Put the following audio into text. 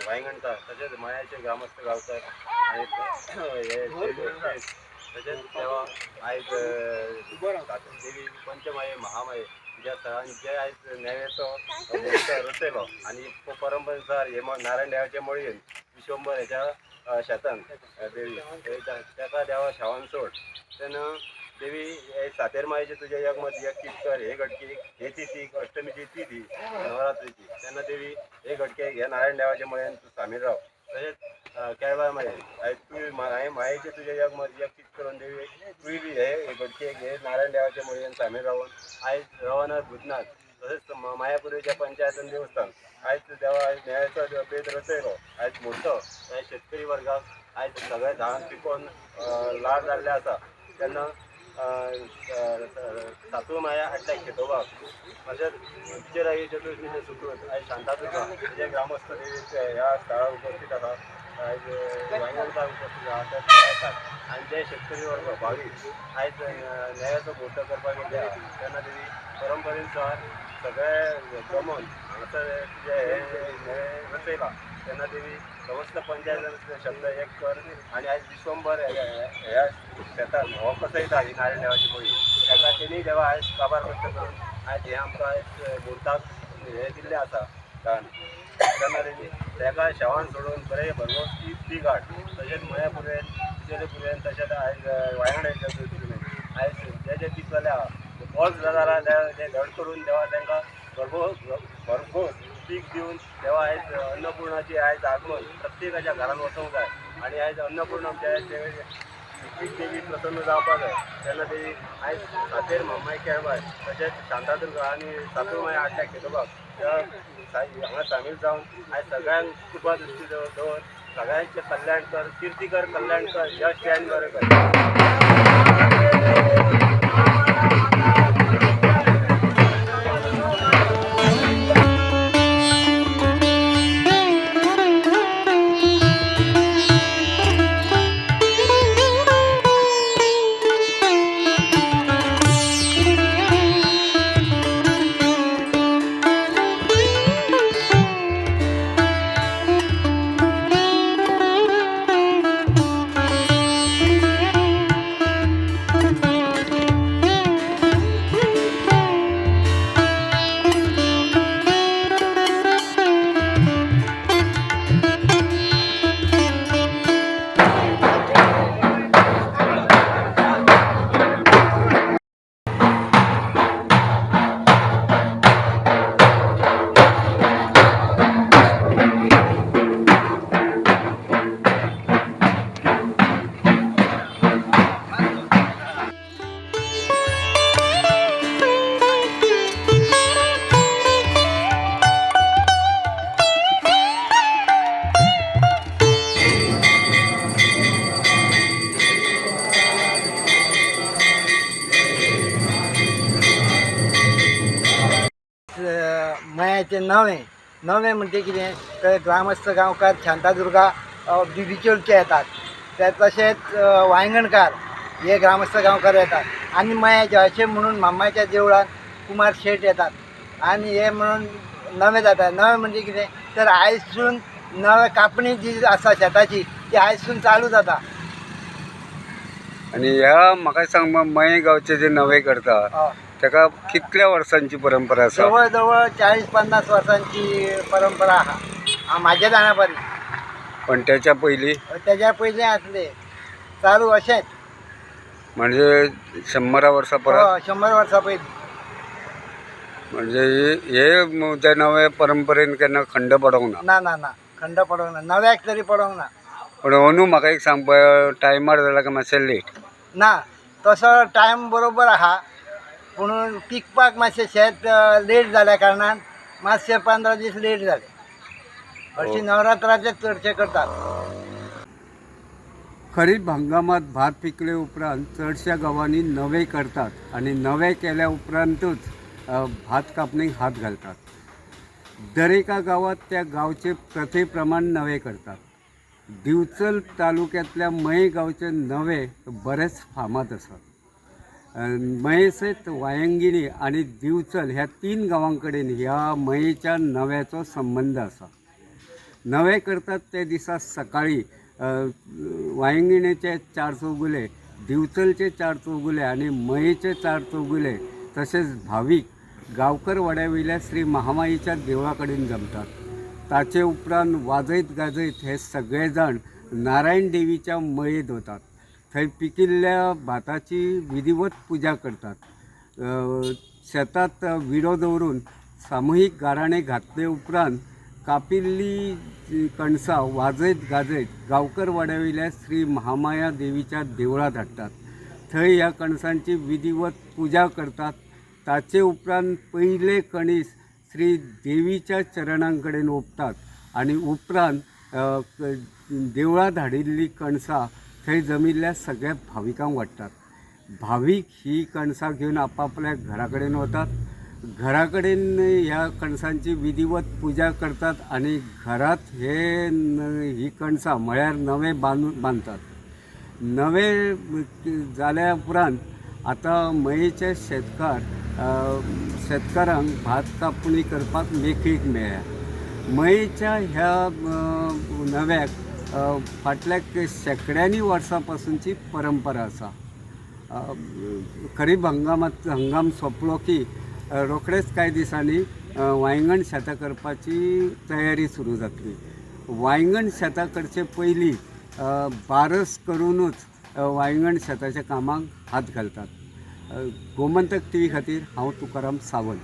वायंगणकार तशेंच मयाचे ग्रामस्थ गांवकार आनी हे तशेंच देवा आयज देवी पंचमाये महामाये ज्या थळान जे आयज नेव्याचो म्हूर्त रचयलो आनी परंपरेनुसार हे नारायण देवाचे मळयेन विश्वंबर हेच्या शेतान देवी ताका देवा शेवान सोड तेन्ना देवी हे सातेर मायेचे तुजे एक मत एक तीथ कर हे घटकेक हे तिथीक अष्टमीची तिथी नवरात्रीची तेन्ना देवी हे घटकेक हे नारायण देवाचे मळयेन तूं सामील राव. तशेंच केळबाय माये आयज तूं हांवें मायेचे तुजे एक मत एक तीथ करून देवी तूंय बी हे घटकेक हे नारायण देवाचे मळयेन सामील रावन आयज रवनाथ भूतनाथ तशेंच मायापुरीच्या पंचायतन देवस्थान आयज देवा आयज न्यायाचो बेद रचयलो आयज म्हूर्त आयज शेतकरी वर्गाक आयज सगळे धान पिकोवन लाड जाल्ले आसा तेन्ना सातू माया हाडल्या खेतोबाक तशेंच विजयराय चतुर्थी सुकृत आयज शांतादुर्गा जे ग्रामस्थ देवी ह्या स्थळार उपस्थित आसा आयज वायंगणकार उपस्थित आसा त्या थळार येतात आनी जे शेतकरी वर्ग भावीक आयज न्यायाचो म्हूर्त करपाक येयल्ले आसा तेन्ना देवी परंपरेनुसार सगळे जमोन हांगासर तुजें हें हें रचयलां तेन्ना देवी समस्त पंचायत शब्द एक कर आनी आयज विश्वंबर ह्या शेतान हो कसो येता ही नारायण देवाची मळी ताका तेणी देवा आयज काबार कश्ट करून आयज हें आमकां आयज म्हूर्ताक हें दिल्लें आसा दान तेन्ना तेणी ताका शेवान सोडून बरें भरघोस पीक हाड तशेंच मया पुरयेन तिचेले पुरयेन तशेंच आयज वायंगणाच्या पुरयेन आयज जे जे पिकतले आहा फॉल्स जाल्यार ते धड करून देवा तांकां भरघोस भरघोस पीक दिवन देवा आयज अन्नपूर्णाची आयज आगमन प्रत्येकाच्या घरान वचूंक जाय आनी आयज अन्नपूर्णा आमच्या पीक देवी प्रसन्न जावपाक जाय तेन्ना देवी आयज सातेर म्हामाय केळबाय तशेंच शांतादुर्गा आनी सातुरमाय आडल्या खेतोबाक त्या हांगा सामील जावन आयज सगळ्यांक कृपा दृश्टी दवर सगळ्यांचें कल्याण कर किर्ती कर कल्याण कर यश जैन बरें कर. मयाचें नवें नवें म्हणजे कितें तर ग्रामस्थ गांवकार शांतादुर्गा बिबिचोलचे येतात ते तशेंच वायंगणकार हे ग्रामस्थ गांवकार येतात आनी मयाचे अशें म्हणून मामाच्या देवळान कुमार शेट येतात आनी हे म्हणून नवें जाता. नवें म्हणजे कितें तर आयजसून नवें कापणी जी आसा शेताची ती आयजसून चालू जाता. आनी ह्या म्हाका सांग मये गांवचे जे नवे करता ताका कितल्या वर्सांची परंपरा आसा? जवळ जवळ 40-50 वर्सांची परंपरा आहा म्हाज्या जाणा परी. पण त्याच्या पयलीं तेज्या पयलीं आसले चालू अशेंच. म्हणजे 100 वर्सां परत? 100 वर्सां पयलीं. म्हणजे हे त्या नवे परंपरेन केन्ना खंड पडोंक ना? ना ना ना, खंड पडोंक ना, नव्याक तरी पडोंक ना. पूण अंदू म्हाका एक सांग पळय टायमार जाला काय मातशें लेट? ना तसो टायम बरोबर आहा पूण पिकपाक मातशें शेत लेट जाल्या कारणान मातशें 15 दीस लेट जाले. हरशीं नवरात्राचेच चडशे करतात. खरीप हंगामात भात पिकले उपरांत चडश्या गांवांनी नवे करतात आनी नवे केल्या उपरांतूच भात कापणीक हात घालतात. दरेका गांवात त्या गांवचे प्रथे प्रमाण नवे करतात. दिवचल तालुक्यांतल्या मये गांवचे नवे बरेच फामाद आसात. मये सयत वायंगिणी आनी दिवचल ह्या 3 गांवां कडेन ह्या मयेच्या नव्याचो संबंद आसा. नवें करतात ते दिसा सकाळी वांयगिणेचे चार चौगुले, दिवचलचे चार चौगुले आनी मयेचे चार चौगुले तशेंच भावीक गांवकर वाड्या वयल्या श्री महामाईच्या देवळा कडेन जमतात. ताचे उपरांत वाजयत गाजयत हे सगळे जाण नारायण देवीच्या मयेत वतात. थंय पिकिल्ल्या भाताची विधिवत पुजा करतात. शेतात विडो दवरून सामुहीक गाराणें घातले उपरांत कापिल्ली जी कणसां वाजयत गाजयत गांवकर वाड्या वयल्या श्री महामाया देवीच्या देवळांत हाडटात. थंय ह्या कणसांची विधिवत पुजा करतात. ताचे उपरांत पयलें कणीस श्री देवीच्या चरणां कडेन ओंपतात आनी उपरांत देवळांत हाडिल्लीं कणसां थंय जमिल्ल्या सगळ्या भाविकांक वांट्टात. भावीक ही कणसां घेवन आपापल्या घरा कडेन वतात. घरा कडेन ह्या कणसांची विधिवत पुजा करतात आनी घरांत हे ही कणसां म्हळ्यार नवें बांदतात. नवें जाल्या उपरांत आतां मयेचे शेतकार शेतकारांक भात कापणी करपाक मेकळीक मेळ्ळ्या. मयेच्या ह्या नव्याक फाटल्या शेंकड्यांनी वर्सां पासूनची परंपरा आसा. खरीप हंगामात हंगाम सोंपलो की रोखडेच कांय दिसांनी वांयगण शेतां करपाची तयारी सुरू जातली. वांयगण शेतां करचे पयलीं बारस करुनूच वांयगण शेताच्या कामाक हात घालतात. गोमंतक टीव्ही खातीर हांव तुकाराम सावंत.